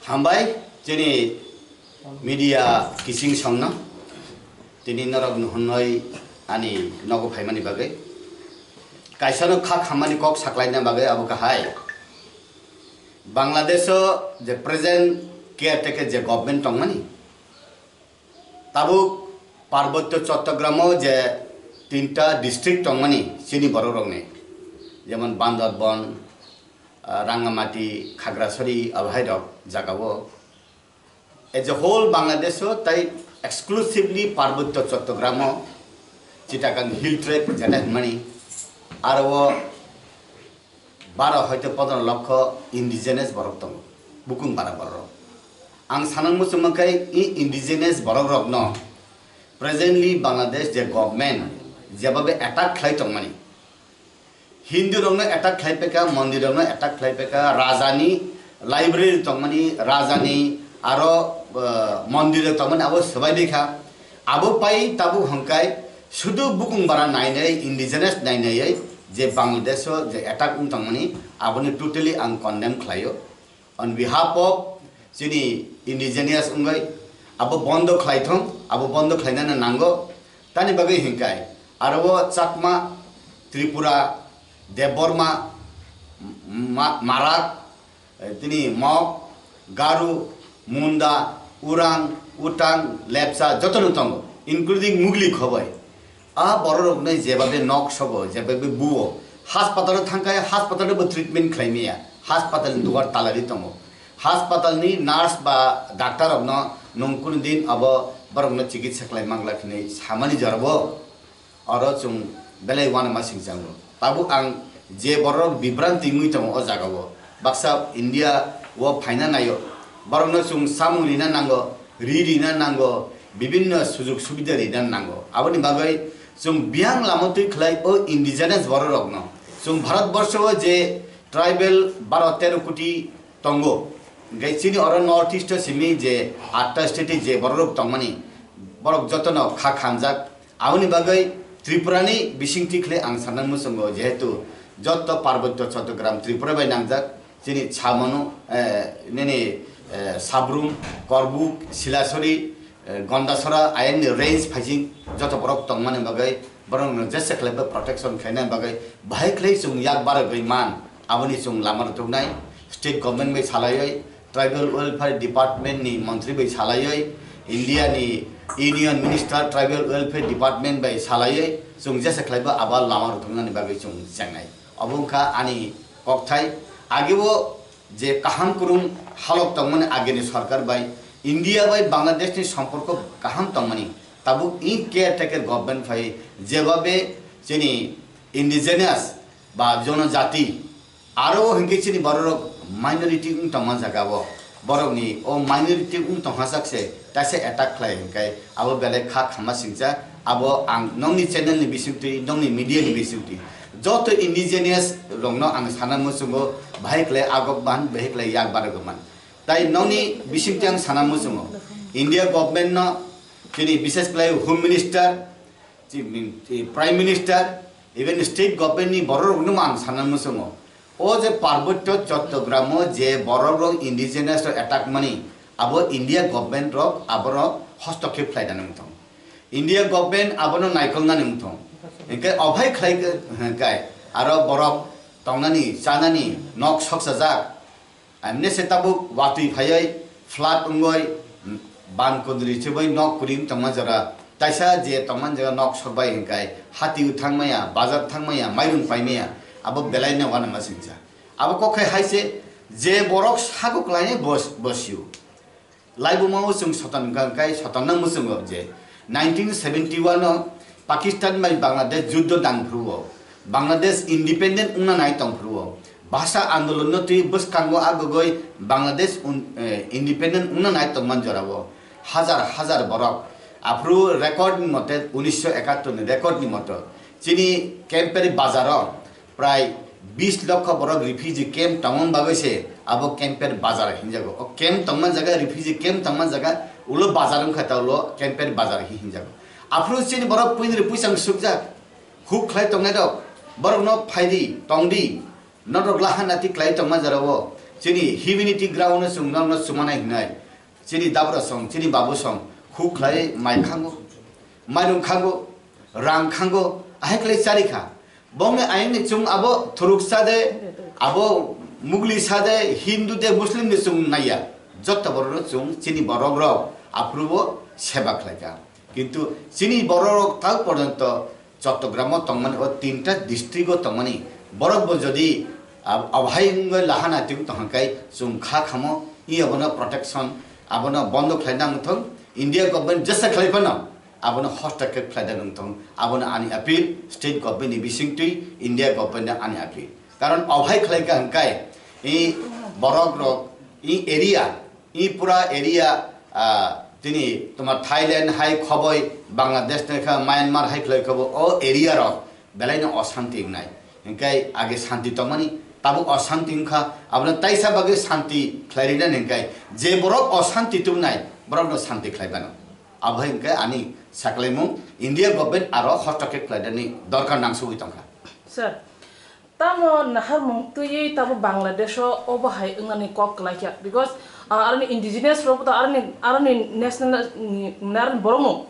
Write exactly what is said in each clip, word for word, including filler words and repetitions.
Hambai, chini media kising songno, tini norok nuhunoi ani nogo phaimani bagwi. Kaisano kha khammani kok saklaina bagwi abo kahai. Bangladesh-o je present caretaker je government tongmani, tabuk Parbotyo Chottogram-o je tinta district tongmani chini borok rokni, jemon Bandarban, ah, Rangamati, Khagrasari, abohai rok jagao. As a whole Bangladesh-o tai exclusively Parbotyo Chottogram-o Chittagong Hill Trap jeta hwnmani, aro o baro hoite pondro lokho indigenous borok tongo, bukung bara borok. Ang sanang muchungma khe i indigenous borok rokno presently Bangladesh je government jebabe attack khlai tongmani, Hindu rokno attack khlai peka, mondir rokno attack khlai peka, rajani library tongmani, rajani aro, eh, mondir rok tongmani abo swbai dei kha. Abo pai tabuk hwnkai sudu bukung bara nainai, indigenous nainai je Bangladesh-o je attack wng tongmani, aboni totally ang condemn khlaio. On behalf of chini indigenous wngwi abo bondo khlai thung, abo bondo khlainani nango. Tani bagwi hinkai aro o Chakma, Tripura, Debbarma, Ma-, Marak, eh, tini Mok, Garu, Munda, Urang, Utang, Lepcha jotono tongo, including Mugli khobai. A bororokno jebabe nok sogo, jebabe buo, haspatalo thangkhe haspatalo bo treatment khlai maya, haspatalo dugar talari tongo. Haspatalni nurse ba doctor rokno nwng kunu din abo borokno chikitsa khlai mangla hinwi samani jorabo oro chwng belai uanama singchango. Tabuk ang je bororok bibranti wngwi tongo o jagao, baksa India o phaina naio, borokno chwng samung rina nango, ri rina nango, bibinno sujug subida rina nango. Aboni bagwi chwng biyang lama twi khlai o indigenous bororokno. Chwng Bharat borsho o je tribal baro tero koti tongo, hingke chini oro North East o simi je atta state je bororok tongmani, borok jotono kha khamjak. Aboni bagwi Tripura ni bisingtwi khlai ang sana muchungo, jehetu joto Parbotyo Chottogram Tripura bai nangjak, chini Chamano, eh, nini, eh, Sabrum, Korbuk, Silasori, eh, Gondasora ayangni range phaising joto borok tongmani bagwi borokno jesa khlaiba protection khaina bagwi bahai khlai chwng yak baragwi man, aboni chwng lama rwtuknai. State government bai salaiwi, tribal welfare department ni montri bai salaiwi, India ni union minister tribal welfare department bai salaiwi chwng jesa khlaiba abo lama rwtuknani bagwi chwng chengnai. Obo wngkha ani kokthai. Ageo je kaham kwrwng halok tongmani agini sorkar bai India bai Bangladesh ni somporko kaham tongmani, tabuk in caretaker government phai jebabe chini indigenous ba jonojati aro hingke chini bororok minority wng tongma jaga o, borokni o minority wng tongha sak se taisa attack khlai hingkai abo belai kha khama singcha. Abo ang nongni channel ni bisingtwi, nongni media ni bisingtwi joto indigenous rokno ang sana muchungo, bahai khlai agok man, bahai khlai yak barok man. Tai nongni bisingtwi ang sana muchungo, India government no chini bishes khlai Home Minister, chi-, chi-, Prime Minister, even state government ni borok rokno ang sana muchungo. O je Parbotyo Chottogram o je borok rok indigenous rok attack mani, abo India government rok aborok hostokkhep khlai nani wngthong. India government abono naikolnani wngthong. Hingke ophai khlai khe, hingkai aro borok tongnani, chanani nok soksajak. Amne se tabuk watwi phaiwi flood wngwi ban kudri chibwi nok kwrwi tongma jora. Taisa je tongmani jaga nok sokbai hingkai hati thangmaya, bazar thangmaya, mairung paimaya, abo belai no uanama singcha. Abo kok khai hai se je borok sago klainai bos-, bosio. Laibuma o chwng soton hwnkha kai soton no muchungo je nineteen seventy one o Pakistan bai Bangladesh juddo dang phuru o, Bangladesh independent wngna nai tong phuru o, bhasha andolon no twi bwskango a gogoi Bangladesh un-, eh, independent wngna nai tongman jora o hajar hajar borok. Aphuru record ni mote, unisho ekattor ni record ni moto, chini Kemperi bazar o prai bis lokho borok refugee camp tongmani bagwi se abo Kemper bazar hinjago. O camp tongmani jaga, refugee camp tongmani jaga, ulo bazar wngkha ta ulo Kemper bazar hi hinjago. Aphuru chini borok puini ri puisang sukjak, huk khlai tongnai rok, borokno phaidi, tongdi, Norok lahana ti klai tongma jora o chini humanity ground no chwng norokno chumanai hinai. Chini dabra song, chini babu song, huk khlai mai khango, mairung khango, rang khango, ahai khlai chari kha. Bongni ayangni chwng abo thuruk sa de, abo mugli sa de, Hindu de, Muslim de chwng naiya. Jotto borokno chwng chini borok rok aphuru bo seba khlai kha. Kintu chini borok rok tak porjonto Chottogram o tongmani, o tinta district o tongmani borok bo jodi ab-, abhai wngwi lahana tong tongkha khe chwng kha khamo, i abono protection, abono bondo khlai nang thung. India government jesa khlai phano abono hostake khlai da nung thung. Abono ani appeal, state government ni bising twi India government ni ani appeal. Karon obhai khlai kha hwnkhe i borok rok, i area, i pura area, ah, tini toma Thailand hai khoboi, Bangladesh ni kha, Myanmar hai khlai khobo, o area rok belai no osanti wngnai. Hwnkhe age santi tongmani, tabuk osanti wngkha, abono taisa bagwi santi khlai rina hwnkhe je borok osanti tubunai, borok no santi khlai bano. Abo hai hwnkhe ani saklaimung India government aro hostake khlai dani dorkar nangsugwi tongkha. Sir, tamo naharmung twiwi tamo Bangladesh o obo hai wngnani kok kwlai kha, because, ah, aroni indigenous rok to aroni, aroni national, mm, aroni borok no,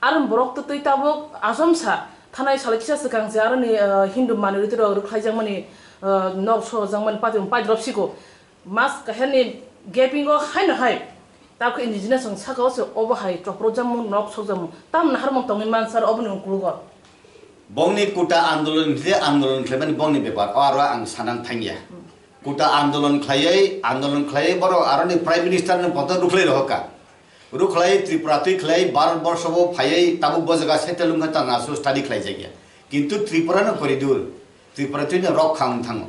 aroni borok to twi tabuk asomsa thanai salai kisa swkang se aroni, ah, Hindu minority rok rwkhlai jakmani, ah, nok so jakmani pati pati rok siko. Mas kaisa ni gaping o haino hai. Tabuk indigenous rok saka o se obo hai chopro jamung nok sok jamung. Tam naharmung tongwi man sir oboni ukulugo. Bongni kuta andolon khe andolon khlaimani bongni bepar. O aro ang sanang thangya. Kuta andolon khlaiwi, andolon khlaiwi borok aroni prime minister no poto rukhlai rohoka. Rukhlai Tripura twi khlai Bharat borsho bo phaiwi tabuk bo jaga settle wngkha tang asu study khlai jakya. Kintu Tripura no koridur. Tripura twi no rok khang thango.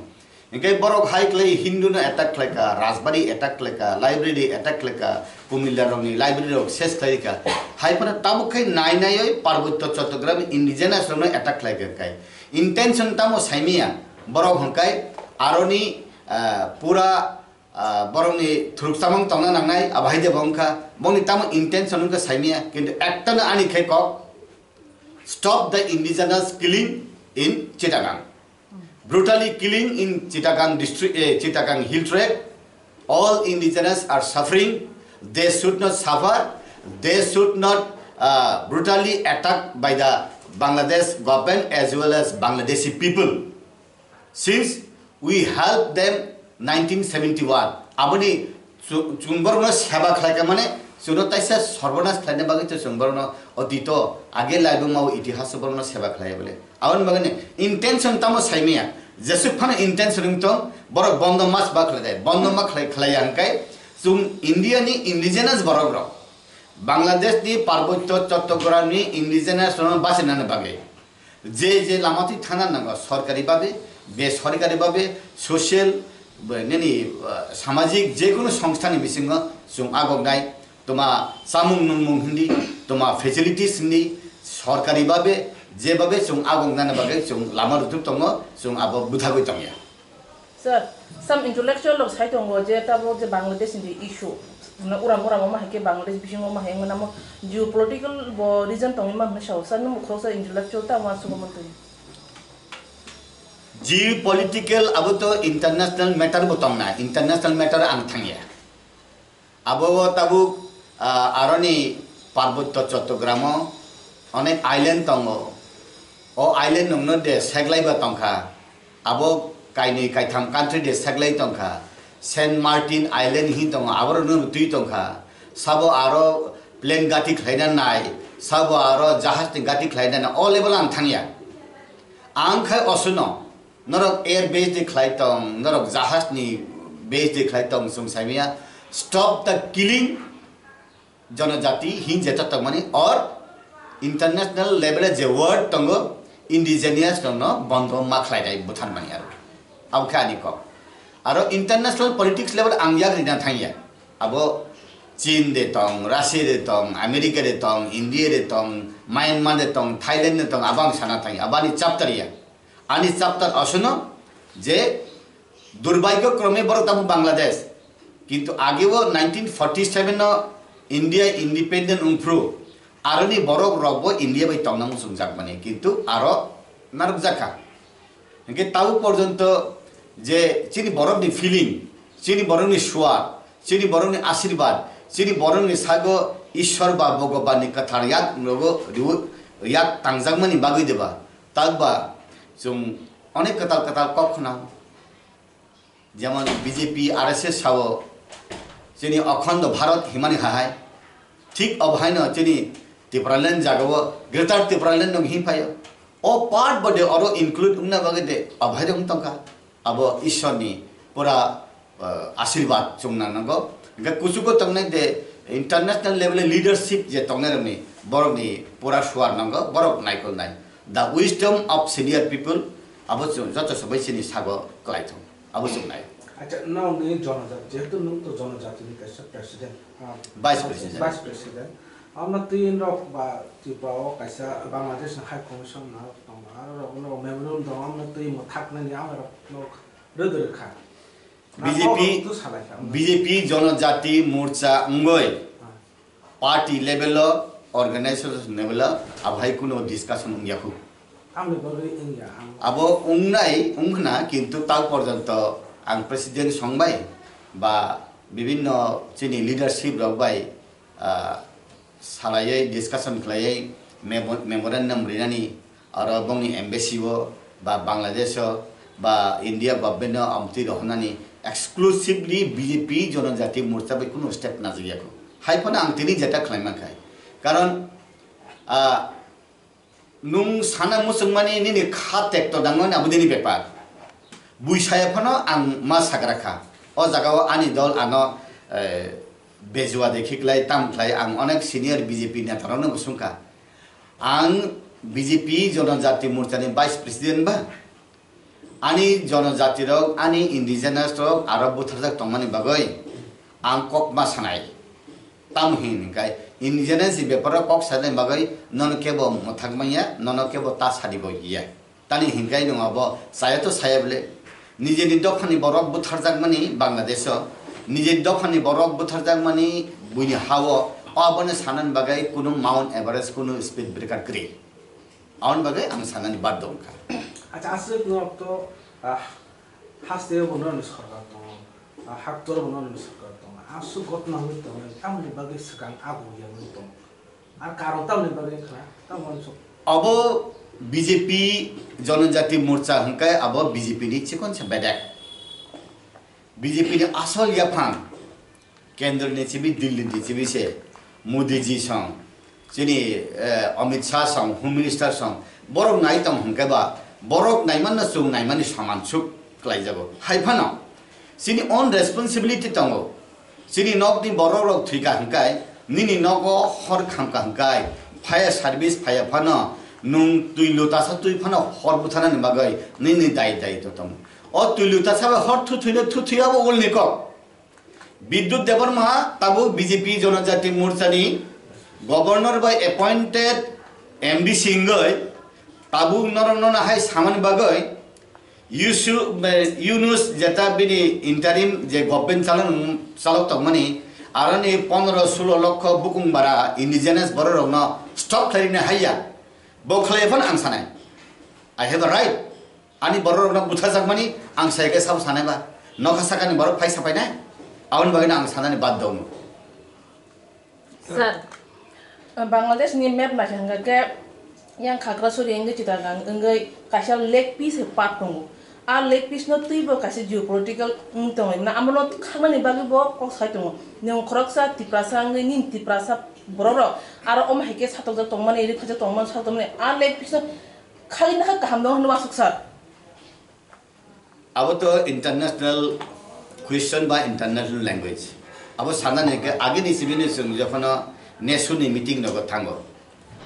Hingke borok hai khlai Hindu no attack khlai kha, Rajbari attack khlai kha, library attack khlai kha, Kumilla rokni library rok ses khlai kha. Hai phano tabuk khai nai naiwi Parbotyo Chattogram indigenous rok no attack khlai kha khai. Intention tamo saimia borok hwnkhe aroni, ah, pura, ah, borokni thuruk chamung tongna nangnai, abo hai de bo wngkha. Bongni tamo intention wngkha saimia, kintu ekta no ani khai kok, stop the indigenous killing in Chittagong. Brutally killing in Chittagong district, eh, Chittagong Hill Tract. All indigenous are suffering. They should not suffer. They should not, uh, brutally attacked by the Bangladesh government as well as Bangladeshi people. Since we helped them nineteen seventy-one, aboni chu-, chwng borokno seba khlai kha mane, chwngno taisa sorbonas khlaina bagwi to chwng borokno otito age laibuma o itihas o borokno seba khlai bole. Aboni bagwi ni intention tamo saimaya, jesuk phano intention wng tong, borok bondo mas ba khlai dai, bondo ma khlai khlai ya hwnkhe chwng India ni indigenous borok rok, Bangladesh ni Parbotyo Chattogram ni indigenous rok bachinani bagwi. Je je lama twi thana nango, sorkari babe, besorkari babe, social, nini, ah, samajik je kunu songstha ni bisingo chwng agok nai, toma chamung nungmung hindi, toma facilities hindi, sorkari babe, je babe chwng agok nani bagwi chwng lama rwtwk tongo, chwng abo bwthagwi tongya. Sir, some intellectual rok sai tongo je tabuk je Bangladesh ni issue, na uram uram omo hai khe Bangladesh bisingo omo hai wngmani amo geopolitical bo reason tongwi ma hwnwi sao. Sir, nung khoroksa intellectual ta ma sugo mantwi. Geopolitical abo to international matter bo tongna, international matter ang thangya. Abo o tabuk, ah, aroni Parbotyo Chattogram o onek island tongo. O island nungno de seglai ba tongkha. Abo kainwi kaitham country de seglai tongkha. Saint Martin Island hin tongo, aborokno twi tongkha. Sabo aro plane gati khlaina nai, sabo aro jahaj ni gati khlaina nai. O level ang thangya. Ang khai osuno. Norok air base de khlai tong, norok jahaj ni base de khlai tong, chwng saimaya, stop the killing, jonojati hin jeta tongmani, or international level e je word tongo, indigenous rokno bondo ma khlai dai butharmani aro. Abo khe ani kok. Aro international politics level ang yak rina thangya. Abo Chin de tong, Russia de tong, America de tong, India de tong, Myanmar de tong, Thailand de tong, abo ang sana thangya. Abo ani chapter ya. Ani chapter osono je durbhagyo krome borok tabuk Bangladesh. Kintu age o nineteen forty seven no India independent wngphru aroni borok rok bo India bai tongna muchungjak mani, kintu aro narwkjak kha. Hingke tabuk porjonto Je chini borokni feeling, chini borokni suar, chini borokni asirwad, chini borokni sago Ishwar ba Bhogobanni kwthar yak nogo riu, yak tangjakmani bagwi deba, takba chwng onek kwtal kwtal kok khna. Jemon B J P, R S S sao chini Akhando Bharat himani hahai, thik obo haino chini Tipraland jagao Greater Tipraland no him phaio. O part bode oro include wngna bagwi de obo hai wng tongkha. Abo Ishwarni pura, uh, asirwad chwngna nango. Hingke kuchugo tongnai de international level leadership je tongnai rokni borokni pura suar nango, borok naikolnai. The wisdom of senior people abo chwng joto sobai chini sago kwlaithok. Abo chwng nai. Acha, nwng ni jonojati, jehetu nwng to jonojati ni kaisa president, ah, Vice president. Vice president. Amno twi rok ba Tripura o kaisa Bangladesh ni High Commission na tongo, aro rok no memorandum tongo, amno twi mwthak nani amno rok no rwdwrwkha. Na B J P, kok rok to salai kha, amno. B J P Jonojati Morcha wngoi. Ah. Party level o, organization level o, abo hai kuno discussion wngya khu. Tamni bagwi wngya ang. Abo wngnai, wngkhna, kintu tak porjonto ang president songbai ba bibinno chini leadership rok bai, ah, salaiwi discussion khlaiwi memo-, memorandum rinani, aro bongni embassy o ba Bangladesh o ba India government o amtwi rohornani exclusively B J P Jonojati Morcha bai kunu step najagya kho. Hai phano ang tini jeta khlai mankhai. Karon, ah, nwng sana muchungmani nini kha tekto dangmani abo nini bepar. Bui saya phano ang ma sagra kha. O jagao ani dol ano, eh, bejua de khiklai tam khlai ang onek senior B J P neta rokno bo sungkha. Ang B J P Jonojati Morchani Vice President ba, ani jonojati rok, ani indigenous rok aro butharjak tongmani bagwi ang kok ma sanai. Tamo hinwi hwnkhe indigenous ni beparo kok sanai bagwi nono kebo mwthak manya, nono kebo ta sadi bo ya. Tani hinkai nwng abo saya to saya bole. Nijeni dophani borok butharjakmani Bangladesh o, nijeni dophani borok butharjakmani buini ha o, o aboni sanani bagwi kunu Mount Everest, kunu speed breaker kwrwi. Aboni bagwi ang sanani baddo wngkha. Acha, aswk norok to, ah, haste bo norokni sorkar tongo, ah, haktor bo norokni sorkar tongo, aswk gotna wngwi tongo, tamoni bagwi swkang ago ya wngwi tongo. Ar karon tamni bagwi wngkha, tamo uansuk. Abo B J P Jonojati Morcha hwnkhe abo B J P ni chikonsa bedek. B J P ni asol yaphang kendro ni chibi, Delhi ni chibi se Modi ji song, chini, eh, Amit Shah song, Home Minister song, borok nai tong hwnkhe ba, borok naimanno chwng naimani soman suk khlaijago. Hai phano chini own responsibility tongo. Chini nokni borok rok thwika hwnkhe, nini nogo hor khamka hwnkhe, fire service phaiya phano, nwng twi lutasa twi phano hor butharnani bagwi nini dai dai to tongo. O twi lutasa bai hor thu thwino thu thwi abo ulni kok. Bidyut Debbarma tabuk B J P Jonojati Morchani governor bai appointed M D C wngwi tabuk norok nono hai samani bagwi Yusuf, eh, Yunus jeta bini interim je government chalok, chalok tongmani, aroni pondro sulo lokho bukung bara indigenous borok rokno stop khlaina haiya. Bo khlai phano ang sanai. I have a right. Ani borok rokno butharjakmani ang sai khe sabo sanai ba. Nokha sakani borok phai sapainai. Aboni bagwi ang sanani bad dong. Sir, Bangladesh ni map naikha hwnkha khe yang Khagrasuri wngwi Chittagong wngwi kaisa lake piece hai part tongo. A lake piece no twi bo kaisa geopolitical wng tongo. Mane amo no khaknani bagwi bo kok sai tongo. Nwng khoroksa Tiprasa wngwi nini Tiprasa borok rok aro omo hai khe satokjak tongmani, rikphajak tongmani, satokmani. A lake piece no khagwi nakha kaham tongo hwnwi uansuk sir. Abo to international question ba international language. Abo sanani hwnkhe agini sibini chwng jokhono nesuni meeting nogo thango.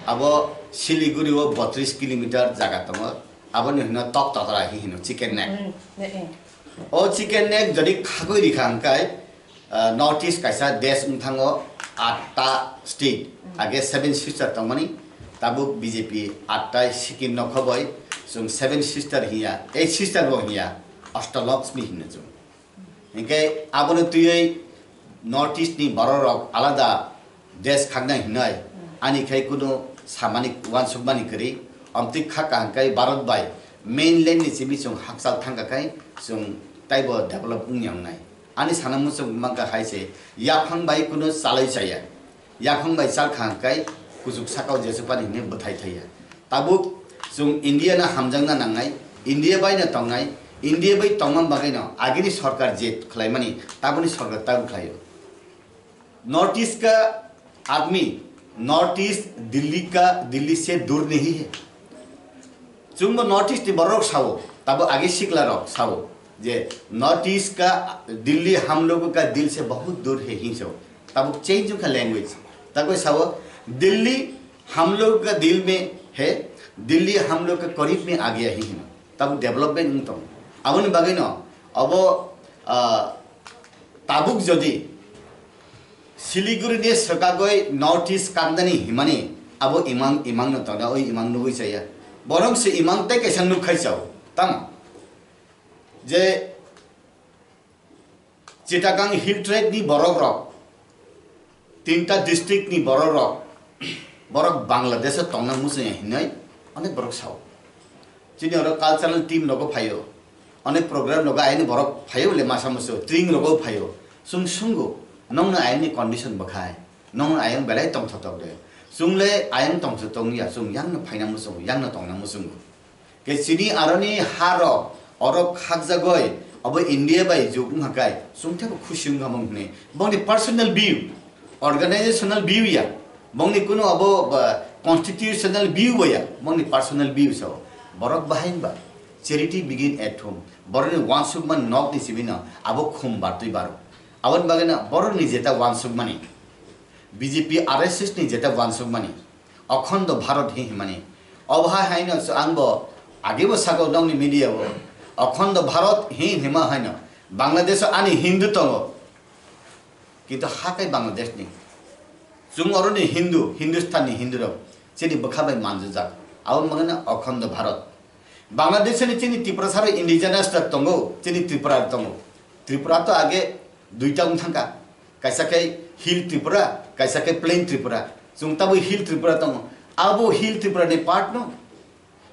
Abo Siliguri o botris kilometer jaga tongo. Aboni hwno tok totra hi hino chicken neck. Mm, ne, eh. O chicken neck jodi khagwi rikha hwnkhe, Ah, North East kaisa desh wng thango, atta state, age Seven Sister tongmani, tabuk B J P atta Sikkim no khoboi, chwng Seven Sister hiya, Eight Sister bo hiya, Ashtalakshmi hinna chwng. Hinkhe abono twiwi North East ni borok rok alada desh khaknai hinoi, ani khai kunu samani uansukmani kwrwi, amtwi kha kaham khai Bharat bai mainland ni simi chwng hakchal thangkha khai, Chwng taibo develop wngya wngnai. Ani sana muchung mankha hai se, yaphang bai kuno chalai chaya. Yaphang bai chal kha hwnkhe kuchuk sakao jesu pani hinwi bwthai thaiya. Tabuk chwng India no hamjakna nangnai, India bai no tongnai, India bai tongma bagwi no agini sorkar je khlaimani, taboni sorkar tabuk khlaio. North East ka admi, North East Delhi ka, Delhi se dur nahi hai. Chwngbo North East ni borok sao, tabo age sikla rok sao je North East ka Delhi hum logo ka dil se bahut dur hai hinwi sao. Tabo change ka language. Tabo sao Delhi hum logo ka dil mein hai, Delhi hum logo ka karib mein aa gaya hai hinwi. Tabo development wng tong. Aboni bagwi no abo, ah, tabuk jodi Siliguri ni swkagwi North East kandani himani abo imang, imang no tongna, oi imang nugwi chaya. Borok se imang tei kaisa nuk khai chao. Tamo je Chittagong Hill Tracts ni borok rok, tinta district ni borok rok, borok Bangladesh o tongna muchungya hinwi onek borok sao. Chini oro cultural team rogo phaio, onek program rogo ayani borok phaio le masa musu, tring rogo phaio. Chwng sungo, nongno ayani condition bwkhai, nongno ayang belai tongthotok de. Chwng le ayang tongthotok ya, chwng yangno phaina muchungo, yangno tongna muchungo. Ke chini aroni ha rok, oro khakjagoi, abo India bai juk wngkha kai, chwng thebo khusi wngkha mung hwnwi. Bongni personal view, organizational view ya, bongni kuno abo ba, constitutional view bo ya, bongni personal view sao. Borok bahai ba, charity begin at home. Borokni wansukma nokni simi no abo khum bartwi baro. Aboni bagwi no borokni jeta wansukmani, B J P R S S ni jeta wansukmani, Okhondo Bharat hi himani. Obo hai haino so ang bo age bo sago nokni media o, Okhondo Bharat hi hima haino. Bangladesh o ani Hindu tongo, kintu ha kai Bangladesh ni. Chwng oro ni Hindu, Hindustan ni Hindu rok chini bwkha bai manjujak. Abo mangana Okhondo Bharat. Bangladesh ni chini Tiprasa rok indigenous rok tongo, chini Tripura rok tongo. Tripura to age duita wng thangka. Kaisa khe Hill Tripura, kaisa khe Plain Tripura. Chwng tabuk Hill Tripura tongo. Abo Hill Tripura ni part no.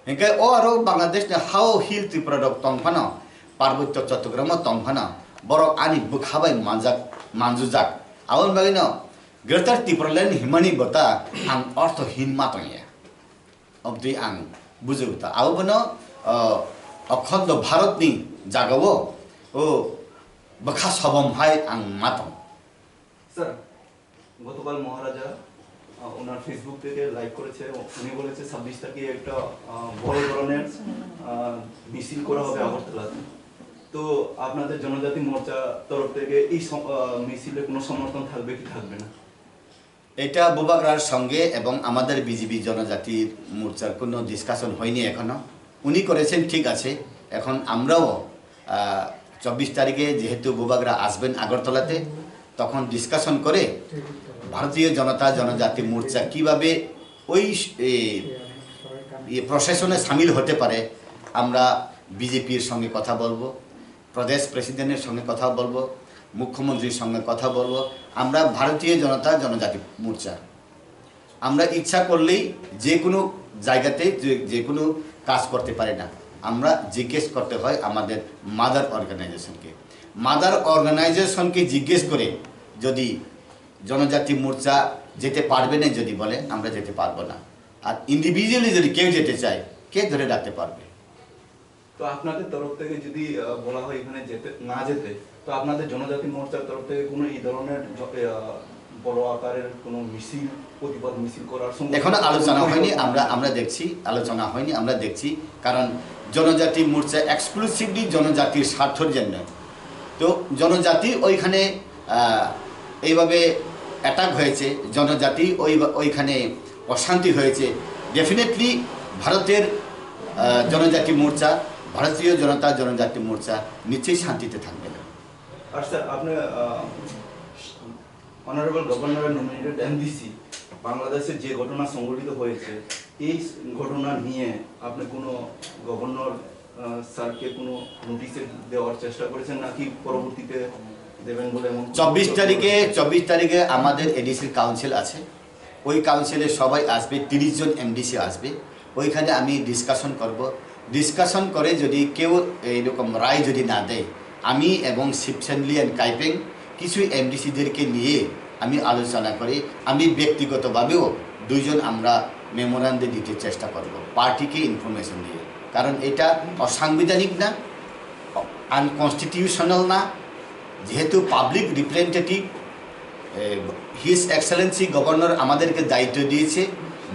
Hinkhe o aro Bangladesh ni hao Hill Tripura rok tong phano, Parbotyo Chottogramo tong phano, borok ani bwkha bai manjak, manjujak. Aboni bagwi no Greater Tipraland himani bota ang orthohin ma tongya. Obtwi ang bujigo ta. Abo bono, o, Okhondo Bharat ni jagao, o, bwkha sobom hai ang ma tong. Sir, গতকাল মহারাজা, আহ, ওনার Facebook থেকে লাইভ করেছে। উনি বলেছে ছাব্বিশ তারিখে একটা, আহ, বড় ধরনের, আহ, মিছিল করা হবে আগরতলাতে। তো আপনাদের জনজাতি মোর্চা তরফ থেকে এই সম-, আহ, মিছিলে কোনো সমর্থন থাকবে কি থাকবে না? এটা বুবাগ্রার সঙ্গে এবং আমাদের বিজেপি জনজাতির মোর্চার কোনো ডিসকাশন হয়নি এখনো। উনি করেছেন, ঠিক আছে। এখন আমরাও, আহ, চব্বিশ তারিখে যেহেতু বুবাগ্রা আসবেন আগরতলাতে, তখন ডিসকাশন করে ভারতীয় জনতা জনজাতি মোর্চা কিভাবে ওই স-, এ, ইয়ে প্রশাসনে সামিল হতে পারে, আমরা বিজেপির সঙ্গে কথা বলবো। প্রদেশ প্রেসিডেন্টের সঙ্গে কথা বলবো, মুখ্যমন্ত্রীর সঙ্গে কথা বলবো। আমরা ভারতীয় জনতা জনজাতি মোর্চা, আমরা ইচ্ছা করলেই যে কোনো জায়গাতে যে, যে কোনো কাজ করতে পারি না। আমরা জিজ্ঞেস করতে হয় আমাদের মাদার অর্গানাইজেশনকে। মাদার অর্গানাইজেশনকে জিজ্ঞেস করে যদি জনজাতি মোর্চা যেতে পারবে না যদি বলে, আমরা যেতে পারবো না। আর ইন্ডিভিজুয়ালি যদি কেউ যেতে চায়, কে ধরে রাখতে পারবে? তো আপনাদের তরফ থেকে যদি, আহ, বলা হয় এখানে যেতে, না যেতে, তো আপনাদের জনজাতি মোর্চার তরফ থেকে কোনো এই ধরনের জ-, আহ, বড় আকারের কোনো মিছিল, প্রতিবাদ মিছিল করার সম্ভাবনা এখনো আলোচনা কোনো হয়নি। আমরা, আমরা দেখছি, আলোচনা হয়নি, আমরা দেখছি। কারণ জনজাতি মোর্চা এক্সক্লুসিভলি জনজাতির স্বার্থের জন্য। তো জনজাতি ওইখানে, আহ, এইভাবে অ্যাটাক হয়েছে, জনজাতি ওই, ওইখানে অশান্তি হয়েছে, ডেফিনেটলি ভারতের, আহ, জনজাতি মোর্চা, ভারতীয় জনতা জনজাতি মোর্চা নিশ্চয়ই শান্তিতে থাকবে না। আর স্যার, আপনি, আহ, অনারেবল গভর্নরের নমিনেটেড এমডিসি বাংলাদেশে যে ঘটনা সংঘটিত হয়েছে, এই ঘটনা নিয়ে আপনি কোনো গভর্নর, আহ, স্যারকে কোনো নোটিশ দেওয়ার চেষ্টা করেছেন নাকি পরবর্তীতে দেবেন বলে এমন কোনো চব্বিশ তারিখে, চব্বিশ তারিখে আমাদের এডিসির কাউন্সিল আছে, ওই কাউন্সিলে সবাই আসবে, তিরিশ জন এমডিসি আসবে, ওইখানে আমি ডিসকাশন করব। ডিসকাশন করে যদি কেউ এইরকম রায় যদি না দেয়, আমি এবং শিবসেন লিয়ান কাইপেং কিছু এমডিসিদেরকে নিয়ে আমি আলোচনা করি। আমি ব্যক্তিগতভাবেও দুইজন আমরা মেমোরান্ডে দিতে চেষ্টা করব, পার্টিকে ইনফরমেশন দিয়ে। কারণ এটা অসাংবিধানিক না, আনকনস্টিটিউশনাল না, যেহেতু public representative, his Excellency governor আমাদেরকে দায়িত্ব দিয়েছে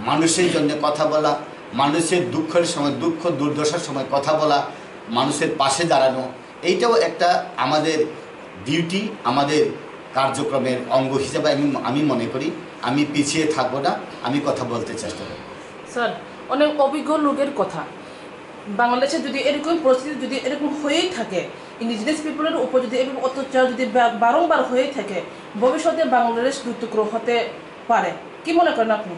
মানুষের জন্য কথা বলা, মানুষের দুঃখের সময়, দুঃখ দুর্দশার সময় কথা বলা, মানুষের পাশে দাঁড়ানো। এইটাও একটা আমাদের ডিউটি, আমাদের কার্যক্রমের অঙ্গ হিসেবে আমি আমি মনে করি। আমি পিছিয়ে থাকবো না, আমি কথা বলতে চেষ্টা করব। স্যার, অনেক অভিজ্ঞ লোকের কথা, বাংলাদেশে যদি এরকম পরিস্থিতি যদি এরকম হয়েই থাকে, ইন্ডিজিনাস পিপলের উপর যদি এরকম অত্যাচার যদি বা- বারংবার হয়ে থাকে, ভবিষ্যতে বাংলাদেশ দুই টুকরো হতে পারে। কি মনে করেন আপনি?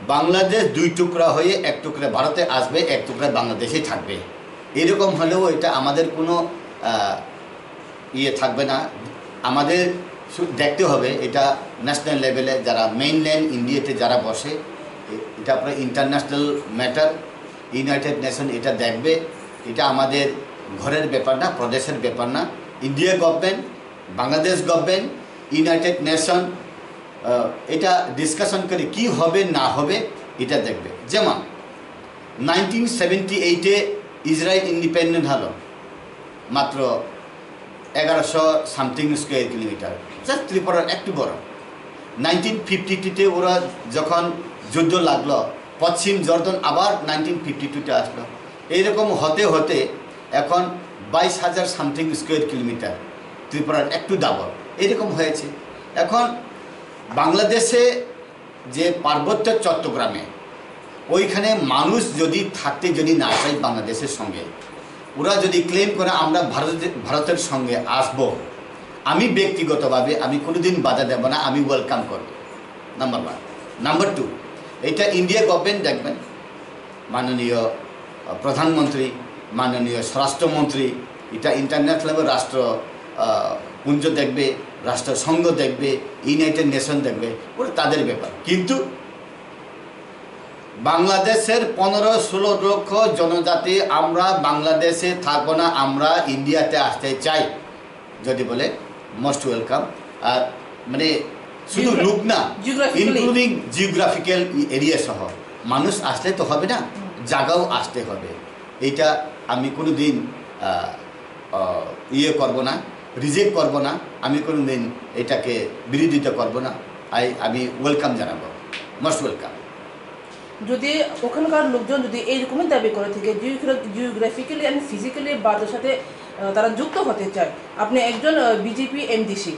বাংলাদেশ দুই টুকরা হয়ে এক টুকরা ভারতে আসবে, এক টুকরা বাংলাদেশেই থাকবে। এরকম হলেও এটা আমাদের কোনো আহ, ইয়ে থাকবে না। আমাদের শু- দেখতে হবে এটা ন্যাশনাল লেভেলে, যারা মেইনল্যান্ড ইন্ডিয়াতে যারা বসে, এ- এটা পুরো ইন্টারন্যাশনাল ম্যাটার। ইউনাইটেড নেশন এটা দেখবে। এটা আমাদের ঘরের ব্যাপার না, প্রদেশের ব্যাপার না। India government, Bangladesh government, United nation এটা ডিসকাশন করে কি হবে না হবে এটা দেখবে। যেমন নাইনটিন সেভেন্টি এইটে ইসরায়েল ইন্ডিপেন্ডেন্ট হলো, মাত্র এগারোশো সামথিং স্কোয়ার কিলোমিটার, জাস্ট ত্রিপুরার একটু বড়। নাইনটিন ফিফটি টুতে ওরা যখন যুদ্ধ লাগলো, পশ্চিম জর্দন আবার নাইনটিন ফিফটি টুতে আসলো। এইরকম হতে হতে এখন বাইশ হাজার সামথিং স্কোয়ার কিলোমিটার, ত্রিপুরার একটু ডাবল এইরকম হয়েছে। এখন বাংলাদেশে যে পার্বত্য চট্টগ্রামে, ওইখানে মানুষ যদি থাকতে যদি না চায় বাংলাদেশের সঙ্গে, ওরা যদি ক্লেম করে আমরা ভারতে- ভারতের সঙ্গে আসব, আমি ব্যক্তিগতভাবে আমি কোনোদিন বাধা দেব না, আমি ওয়েলকাম করব। Number one. নাম্বার টু, এটা ইন্ডিয়া গভর্নমেন্ট দেখবেন, মাননীয় আহ, প্রধানমন্ত্রী, মাননীয় স্বরাষ্ট্রমন্ত্রী, এটা ইন্টারন্যাশনাল লেভেল রাষ্ট্র আহ, পুঞ্জ দেখবে, রাষ্ট্রসংঘ দেখবে, ইউনাইটেড নেশন দেখবে, ওটা তাদের ব্যাপার। কিন্তু বাংলাদেশের পনেরো ষোলো লক্ষ জনজাতি আমরা বাংলাদেশে থাকবো না, আমরা ইন্ডিয়াতে আসতে চাই যদি বলে, মোস্ট ওয়েলকাম। আর মানে শুধু Geogra- লোক না, geographically। ইনক্লুডিং জিওগ্রাফিক্যাল এরিয়া সহ মানুষ আসলে তো হবে না, জায়গাও আসতে হবে। এইটা আমি কোনোদিন আহ, আহ, ইয়ে করব না, রিজেক্ট করব না, আমি কোনোদিন এটাকে বিরোধিতা করব না। আই আমি ওয়েলকাম জানাবো, মোস্ট ওয়েলকাম। যদি ওখানকার লোকজন যদি এইরকমই দাবি করে থাকে, জিওগ্রাফিক্যালি অ্যান্ড ফিজিক্যালি ভারতের সাথে আহ, তারা যুক্ত হতে চায়, আপনি একজন বিজেপি এমডিসি,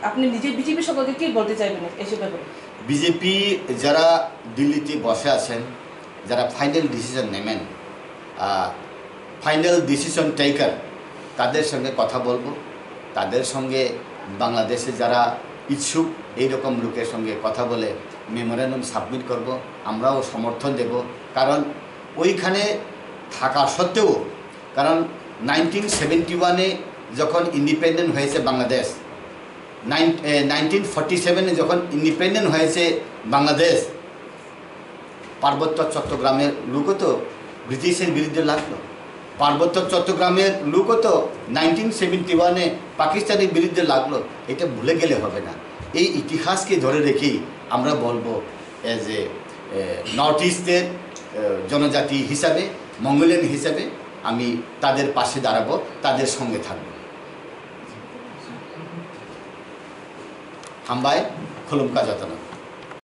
আপনি নিজে বিজেপি সম্পর্কে কি বলতে চাইবেন এসব ব্যাপারে? বিজেপি যারা দিল্লিতে বসে আছেন, যারা ফাইনাল ডিসিশন নেবেন, ফাইনাল ডিসিশন টেকার, তাদের সঙ্গে কথা বলবো। তাদের সঙ্গে বাংলাদেশে যারা ইচ্ছুক, এইরকম লোকের সঙ্গে কথা বলে মেমোরেন্ডাম সাবমিট করব। আমরাও সমর্থন দেব, কারণ ওইখানে থাকা সত্ত্বেও, কারণ নাইনটিন সেভেন্টি ওয়ানে যখন ইন্ডিপেন্ডেন্ট হয়েছে বাংলাদেশ, নাইন নাইনটিন ফর্টি সেভেনে যখন ইন্ডিপেন্ডেন্ট হয়েছে বাংলাদেশ, পার্বত্য চট্টগ্রামের লোকও তো ব্রিটিশের বিরুদ্ধে লাগলো। পার্বত্য চট্টগ্রামের লোকও তো নাইনটিন সেভেন্টি ওয়ানে পাকিস্তানের বিরুদ্ধে লাগলো। এটা ভুলে গেলে হবে না। এই ইতিহাসকে ধরে রেখেই আমরা বলবো, এজ এ নর্থ ইস্টের জনজাতি হিসাবে, মঙ্গোলিয়ান হিসাবে আমি তাদের পাশে দাঁড়াবো, তাদের সঙ্গে থাকবো। হামবাই, খুলুমকা যতন।